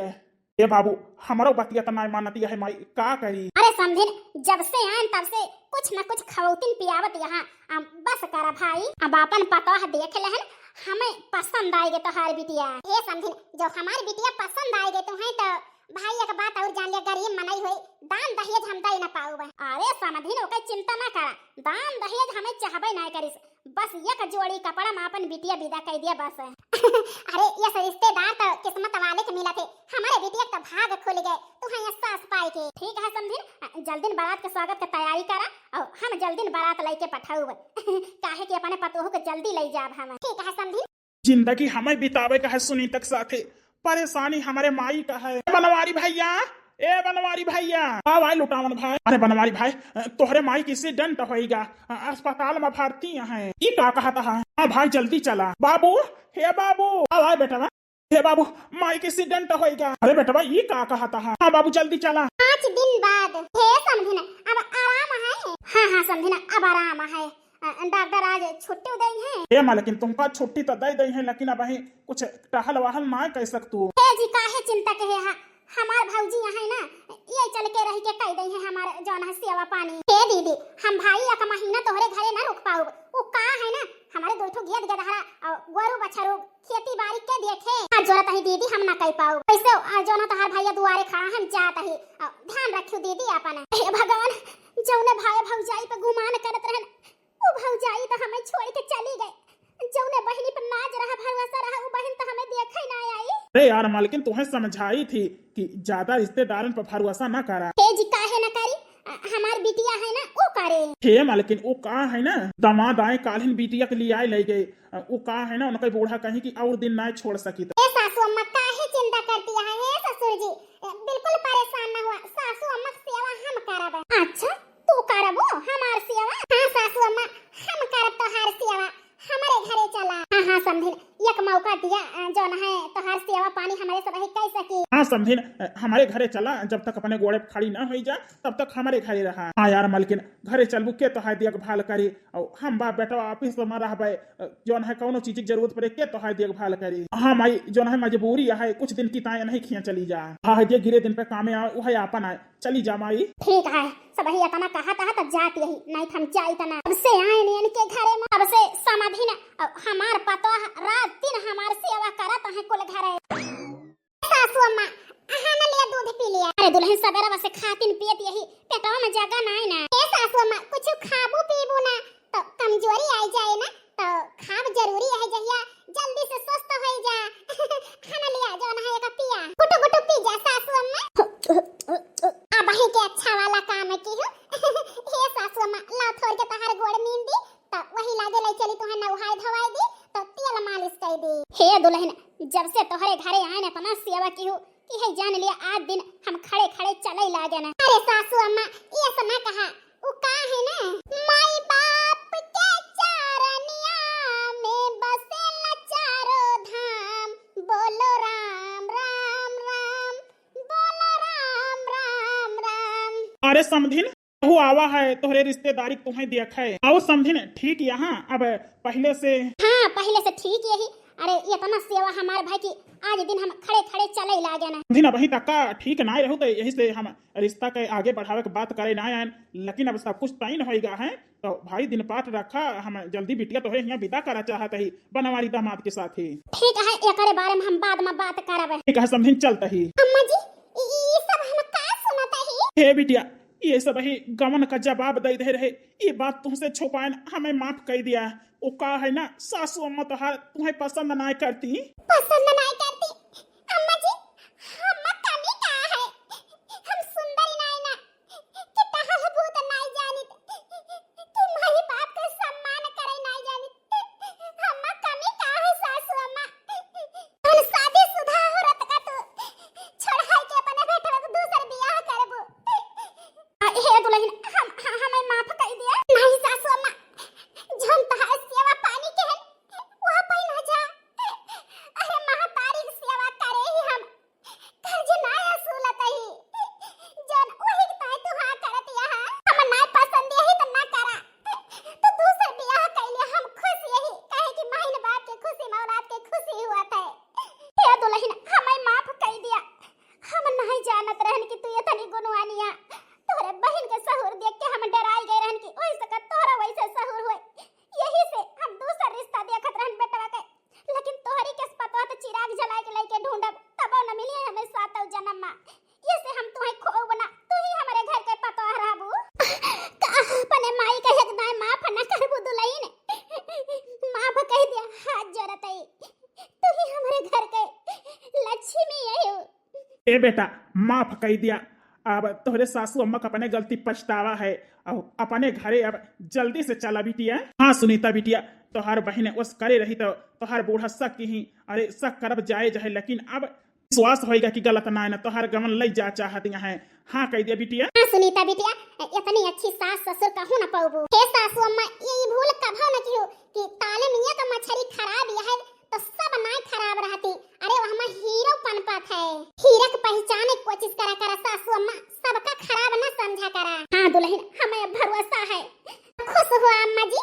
ए बाबू, हमरो बतिया त नाय मानत यह माई, का करी? अरे समधिन, जब से आयन तब से कुछ न कुछ खवौतिन पियावत यहाँ, हम बस करा भाई, अब आपन पतोह देख लेहन, हमें पसंद आएगे तोहार बिटिया। ए समधिन, जब हमार बिटिया पसंद आएगे तुम्हें तो भाई एक बात और जान लिया, गरीब मनई होई, दान दहेज हम दे न पाऊब। अरे समधिन, ओकर चिंता ना करा, दान दहेज हमें चाहबे ना करिस, बस एक जोड़ी कपड़ा में अपन बिटिया विदा कर दिया बस। अरे, ये सब रिश्तेदार तो किस्मत वाले के मिलत है, हमारे बिटिया तो भाग खुल गए, तुम्हें ये सास पाए के। ठीक है समधिन, जल्दिन बारात के स्वागत के तैयारी करा और हम जल्दिन बारात लेके पठाऊब। काहे कि अपने पतोह के जल्दी ले जाब हम। ठीक है समधिन। जिंदगी हमें बितावे का है सुनीता के साथे, परेशानी हमारे माई का है। बनवारी भैया, ए बनवारी भैया, का भाई लुटावन भाई? अरे बनवारी भाई, तोहरे माई के एक्सीडेंट होइगा, अस्पताल में भर्ती है। ई का कहत है? हाँ भाई जल्दी चला। बाबू, हे बाबू, का भाई बेटवा? हे बाबू, माई के एक्सीडेंट होइगा। अरे बेटवा, ई का कहत है? हाँ बाबू जल्दी चला। पाँच दिन बाद। हे समधिन, अब आराम है? हाँ, हाँ समधिन, अब आराम है। अ, डॉक्टर आज छुट्टी दे हैं। ए मालकिन, तुमका छुट्टी तो दे दे हैं, लेकिन अब ही कुछ टहल वहल ना कर सकतू। हे जी, काहे चिंता कहे हा? हमार भौजी यहाँ है ना, ये चल के रह के कह दे हैं हमार जौन है सेवा पानी। हे दीदी, हम भाई एक महीना तोहरे घरे ना रुक पाउब। उ का है ना, हमारे दो ठो गेद गदहरा और गोरू बछरू खेती बाड़ी के देखे। हाथ जोड़त ही दीदी, हम ना कह पाउब। वैसे, अ, जौन है तोहार भैया दुआरे खड़ा, हम जात ही। अ, ध्यान रखियो दीदी अपन। हे भगवान, जौने भाई भौजाई पे गुमान करत रहन, उ भौजाई त हमें छोड़ के चली गई। जौने बहिनी पर नाज रहा, भरोसा रहा, उ बहिन त हमें देखे ना आई। अरे यार मालकिन, तुहें समझाई थी कि ज्यादा रिश्तेदारन पर भरोसा ना करा। हे जी, काहे ना करी? अ, हमार बिटिया है ना, उ करे। हे मालकिन, उ का है ना, दामाद आए काल्हिन बिटिया के लिए आए ले गए। अ, उ का है ना, उनका बूढ़ा कहीं कि और दिन ना छोड़ सकी त। हे सासू अम्मा, काहे चिंता करती है? हे ससुर जी, अ, बिल्कुल परेशान ना हुआ, सासू अम्मा के सेवा हम करब। अच्छा, तू करबो हमार सेवा? हाँ सासू अम्मा, हम करब तोहार सेवा। हमरे घरे चला। हाँ, हाँ, समधिन, एक मौका दिया, अ, जौन है तोहार सेवा पानी हमरे सब ही कर सकी। हाँ समधिन, अ, हमरे घरे चला, जब तक अपने गोड़े पे खड़ी ना होई जा, तब तक हमरे घरे रहा। हाँ यार मलकिन, घरे चलबू के तोहार देखभाल करी, और हम बाप बेटवा ऑफिस में रहबे, अ, जौन है कौनो चीज की जरूरत पड़े के तोहार देखभाल करी। हाँ माई, जौन है मजबूरी है, कुछ दिन की ताई नहीं खिया चली जा। हाँ, जे गिरे दिन पे कामे आवे, वह आपन आए। चली जा माई। ठीक है, सबही अतना कहत है तब जात यही, नहीं त हम जाई तना। अब से आए ने इनके घरे में, अब से समधिन, अब हमार पतोह रात दिन हमार सेवा करत है कुल घरे। सासू अम्मा, अहा न लिया दूध पी लिया। अरे दुलहिन, सबेरा से खातिन पियत यही, पेटवा में जगह नाय ना। ए सासू अम्मा, कुछ खाबू पीबू ना तो कमजोरी आई जाए ना, तो खाब जरूरी है। जहिया जल्दी से स्वस्थ होई जा। खाना लिया, जौन है एक पिया, गुटु गुटु पी जा सासू अम्मा। अब ही के अच्छा वाला काम की हो। हे सासू अम्मा, ला थोर के तहार गोड़ मीन दी, तो वही लागे ले चली तुहां नहाए धोवाए दी, तो तेल मालिश कर दी। हे दुल्हन, जब से तोहरे घरे आए ना, इतना सेवा की हो कि है जान लिया, आज दिन हम खड़े खड़े चले लागे ना। अरे सासू अम्मा, ये ऐसा ना कहा, उ का है ना, माई बाप के चरनिया में बसेला चारों धाम, बोलो राम राम राम, बोलो राम राम राम। अरे समधिन, हो आवा है, तोहरे रिश्तेदारी तुहें देख है। आओ समधिन, ठीक यहाँ अब पहले से। हाँ, पहले से ठीक यही। अरे, इतना सेवा हमार भाई की आज दिन हम खड़े खड़े चले लागे ना। समधिन, अबही तक का ठीक ना रहू, तो यही से हम रिश्ता के आगे बढ़ावे के बात करे ना आयन, लेकिन अब सब कुछ तय न होइगा है, तो भाई दिन पाठ रखा, हम जल्दी बिटिया तोहरे हियां विदा करा चाहत ही बनवारी दामाद के साथ ही। ठीक है, एकरे बारे में हम बाद में बात करब। ठीक है समधिन, चलत ही। अम्मा जी, ई, ई सब हम का सुनत ही? हे बिटिया, ये सब ही गवन का जवाब दे दे रहे, ये बात तुमसे छुपाएन, हमें माफ कर दिया। वो का है ना, सासू अम्मा तोहार तुम्हें पसंद ना करती। पसंद ना करती? अम्मा जी, हम कमी का है? हम सुंदर नाई ना, कि टहल भूत नाई जानित, कि माई बाप के सम्मान करे नाई जानित। हम कमी का है सासू अम्मा? हम शादीशुदा औरत का तू छोड़ाई के अपने बेटवा के दूसर बियाह करबू। आ, हे दुल्हन, हम, ह-, हमें माफ कर दिया। नहीं सासू अम्मा, जौन तोहार सेवा पानी के है, वह पे ना जा। अरे महतारी के सेवा करे ही हम, कर्ज ना असूलत ही। जौन वही के ताई तू हाँ करत यहाँ। हम ना पसंद यही तो ना करा। तो दूसर बियाह कैले हम खुश यही, काहे कि माइन बाप के खुशी में औलाद के खुशी हुआ था। हे दुल्हन, हमें माफ कर दिया। हम नहीं जानत रहन कि तू इतनी गुणवानिया। तोहरे बहिन के सहूर देख के हम डराई गए रहन कि ओई सकत तोहरा वैसे सहूर होए। यही से हम दूसर रिश्ता देखत रहन बेटवा के। लेकिन तोहरी के पतवा तो चिराग जलाए के लेके ढूंढब, तबो न मिली हमें सातों जन्म मा। ये से हम तुहे खोब ना, तू ही हमारे घर के पतवा रहबू। का अपने माई के एक दाएं माफ न करबू दुल्हन? माफ कह दिया, हाथ जोड़त ही। तू ही हमारे घर के लक्ष्मी है। ए बेटा, माफ कई दिया। अब तोहरे सासू अम्मा का अपने गलती पछतावा है। अब अपने घरे अब जल्दी से चला बिटिया। हाँ सुनीता बिटिया, तोहार बहिन ओस करे रही तो तोहार बूढ़ा शक की ही। अरे शक करब जायज है, लेकिन अब विश्वास होइगा कि गलत ना है ना, तोहार गवन लई जा चाहत यहाँ है। हाँ कई दिया बिटिया। हाँ सुनीता बिटिया, इतनी अच्छी सास ससुर कहूँ न पाऊबू। हे सासू अम्मा, ये भूल कभो न कियो कि ताले मियाँ का मछरी खराब यह है तो सब नाई खराब रहती। अरे, वहमा हीरो पनपत है। हीरा के पहचाने के कोशिश करा करा सासू अम्मा, सबका खराब ना समझा करा। हाँ दुल्हन, हमें भरोसा है। खुश हुआ अम्मा जी।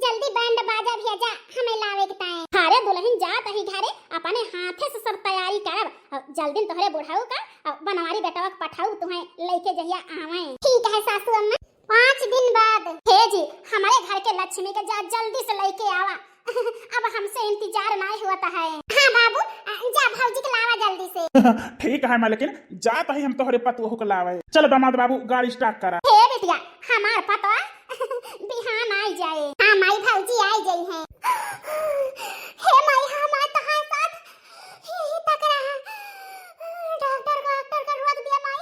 जल्दी बैंड बाजा भेजा, हमें लावे के ताए। अरे दुल्हन, जात ही घरे, अपने हाथे से सब तैयारी करब। और जल्दी तोहरे बुढ़ाऊ का और बनवारी बेटवा के पठाऊ, तुम्हें लेके जहिया आवे। ठीक है सासू अम्मा। पाँच दिन बाद। हे जी, हमारे घर के लक्ष्मी के जा जल्दी से लेके आवा। अब हमसे इंतजार नाई होता है। हाँ बाबू, जा भौजी के लावा जल्दी से। ठीक है मालकिन, जात ही हम तोहरे पतोहू के लावे। चल दामाद बाबू, गाड़ी स्टार्ट करा। हे बिटिया, हमार पतवा बिहान आई जाए। हाँ माई, भौजी आई जाई है। हे माई, हमार तोहार साथ यही तक रहा। डॉक्टर, डॉक्टर का रोक दिया माई,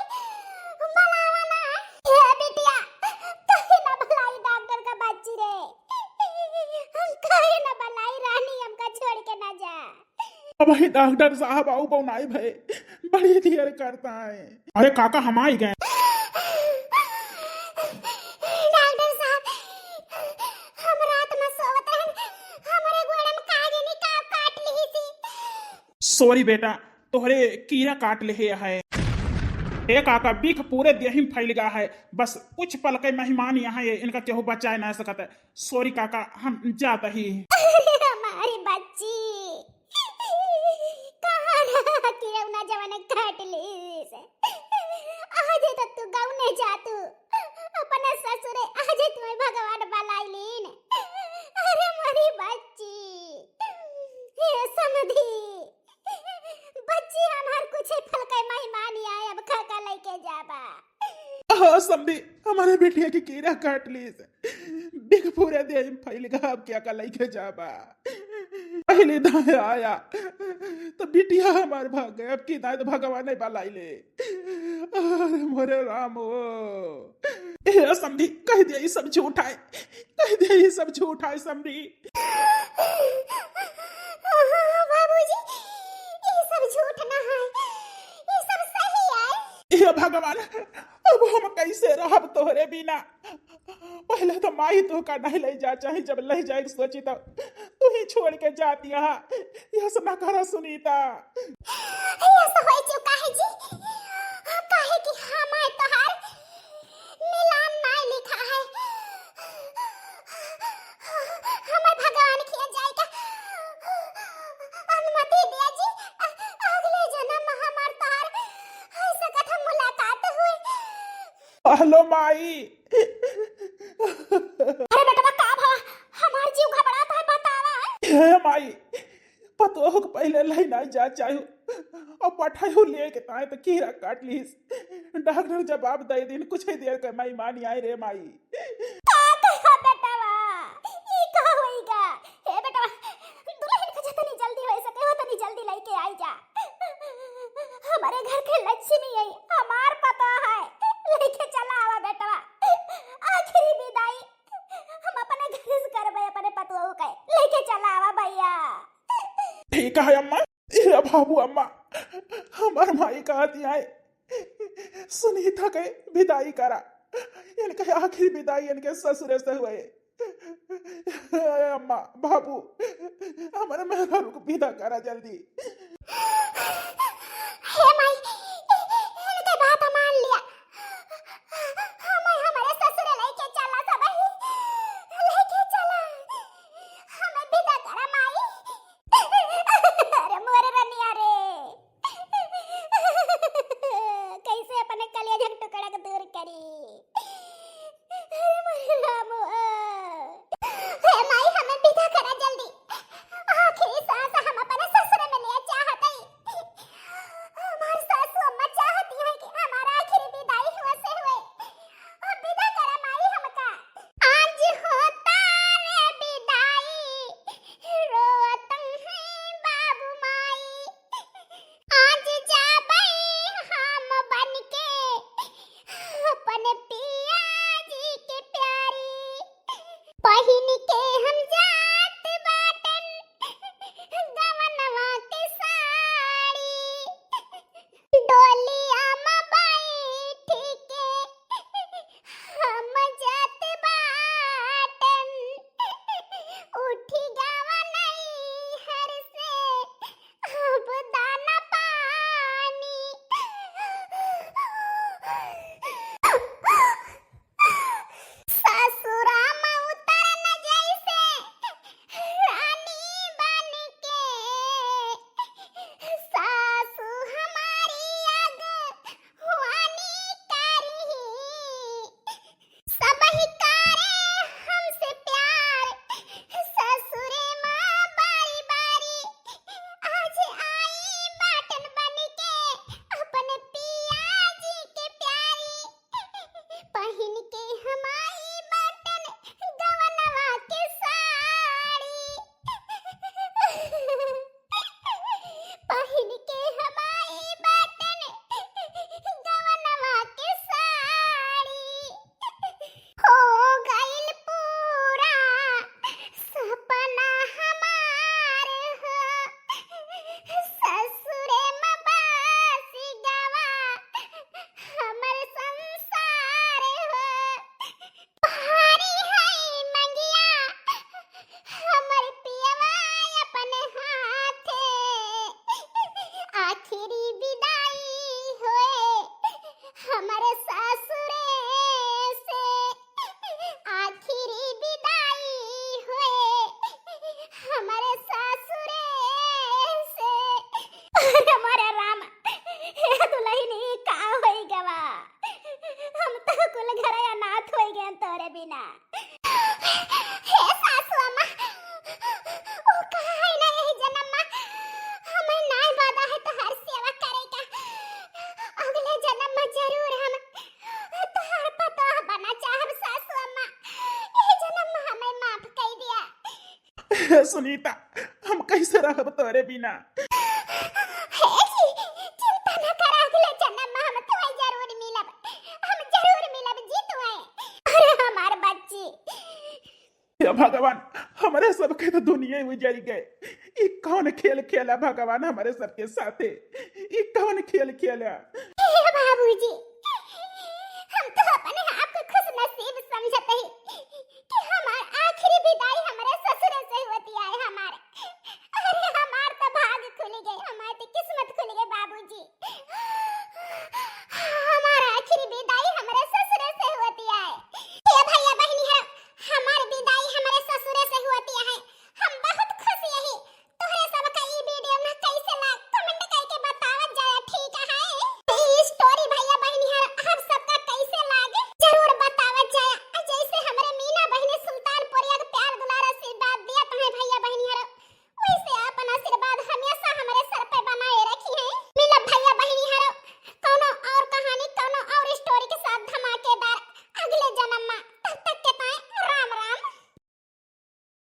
बुलावा ना। हे बिटिया, काहे ना बुलाई डॉक्टर का बच्ची रे? काहे ना बुलाई रानी, हमका छोड़ के ना जा। अब ही डॉक्टर साहब आऊ बनाई भए, बड़ी देर करता है। अरे काका, हम आई गए। डॉक्टर साहब, हम रात में सोवत रहन, हमरे गोड़े में का जानी का काट लिही थी। सॉरी बेटा, तोहरे कीड़ा काट लेहे है। ए काका, बिख पूरे देही में फैल गया है, बस कुछ पल के मेहमान यहाँ है, इनका केहू बचाए ना सकत है। सॉरी काका, हम जात ही। अरे हमारी बच्ची, कहाँ रहा केहू ना जवान काट लीस। आज तो तू गौने जातू, अपने ससुरे आज तुम्हें भगवान बलाई लीन। अरे हमारी बच्ची, हे समधी, बच्ची हमार कुछ फल के मेहमान आए, अब खा खा लेके जाबा। हाँ समधी, हमारे बिटिया के कीड़ा काट लीस। बिग पूरे देह में फैल गया, अब क्या का लइके जाबा? पहले दाएं आया तो बिटिया हमार भाग गए, अब की दाएं तो भगवान नहीं बलाई ले। अरे मोरे राम हो। ए समधी, कह दे ई सब झूठ है, कह दे ई सब झूठ है समधी। बाबूजी, ई सब झूठ ना है, ई सब सही है। हे भगवान, अब हम कैसे रहब तोहरे बिना? पहले तो माई तोहका नहीं ले जा चाही, जब ले जाए के सोची तो तू ही छोड़ के जाती है। यस ना करा सुनीता। यस हो चुका है जी, काहे कि हमार तोहार मिलान नाय लिखा है। हमार भगवान किया जाए का अनुमति दिया जी, अगले जन्म में हमार तोहार हो सकत है मुलाकात हुई। हेलो माई। अरे बेटवा, का भा? हमार जीव घबरात है, बतावा। हे माई, पतोह के पहले लई ना जा चाहू, और पठायू लेके ताए तो कीड़ा काट लीस। डॉक्टर जवाब दे दिन, कुछ ही देर के माई मानी आए रे माई। का कहा बेटवा? ई का होइगा? हे बेटवा, दुल्हन के जतनी जल्दी हो सके हो, तनी जल्दी लेके आई जा। हमारे घर के लक्ष्मी है, हमार पतोह है, लेके चला आवा बेटवा। आखिरी विदाई हम अपने घर से करबे, अपने पतोह के लेके चला आवा भैया। ठीक है अम्मा। ए बाबू अम्मा, हमार माई कहती है, सुनीता के विदाई करा, इनके आखिरी विदाई इनके ससुरे से हुए। ए अम्मा, बाबू, हमारे मेहरारू को विदा करा जल्दी। हे माई, इनके बात मान लिया, हमें हमारे ससुरे लेके चला सब, लेके चला, हमें विदा करा माई। अरे मोर रनिया रे, कैसे अपने कलेजा के टुकड़ा के दूर करी? अरे मोर रामू, हे माई, हमें विदा करा जल्दी, आखिरी सांस हम अपने ससुर में लिया चाहत हई। हमार सासू अम्मा चाहती हैं कि हमारा आखिरी विदाई हुआ से हुए, अब विदा करा माई हमका। आज होता रे विदाई, रोवत हैं बाबू माई। आज जाबै हम बनके अपन पिया जी के प्यारी। पहिन के हम जात बाटन गवनवा के साड़ी। डोलिया में बैठ के हम जात बाटन, उठ गवा नैहर से अब दाना पानी। ससुरा में उतर न जैसे रानी बन के, सासु हमारी अगवानी करी। सबही करे हमसे प्यार, ससुरे माँ बारी बारी। आज आई बाटन बन के अपन पिया जी के प्यारी। पहिन के हम आई बाटन गवनवा के साड़ी। पहिन के हम आई बाटन गवनवा के साड़ी। हो गइल पूरा सपना हमार हो, ससुरे में बस गवा हमर संसार हो। भारी है मंगिया हमर पियवा अपन हाथे, आखिरी विदाई होए हमर सासुरे से, आखिरी विदाई होए हमर सासुरे से। अरे मोरे राम, हे दुलहिन, ई का होई गवा? हम तो कुल घरे अनाथ होई गए तोरे बिना। हे सासु अम्मा, ओ कहा है ना यही जन्म में हमें नाय वादा है तोहार सेवा करे का। अगले जन्म में जरूर हम तोहार पतोह बन हे सुनीता, हम कैसे रहब तोरे बिना? हे जी, चिंता न करा, अगले जन्म में हम तुहै जरूर मिलब, हम जरूर मिलब जी तुहै। अरे हमार बच्ची। हे भगवान, हमरे सबके तो दुनिया उजर गए। ई कौन खेल खेला भगवान हमरे सबके साथे? ई कौन खेल खेला? हे बाबूजी,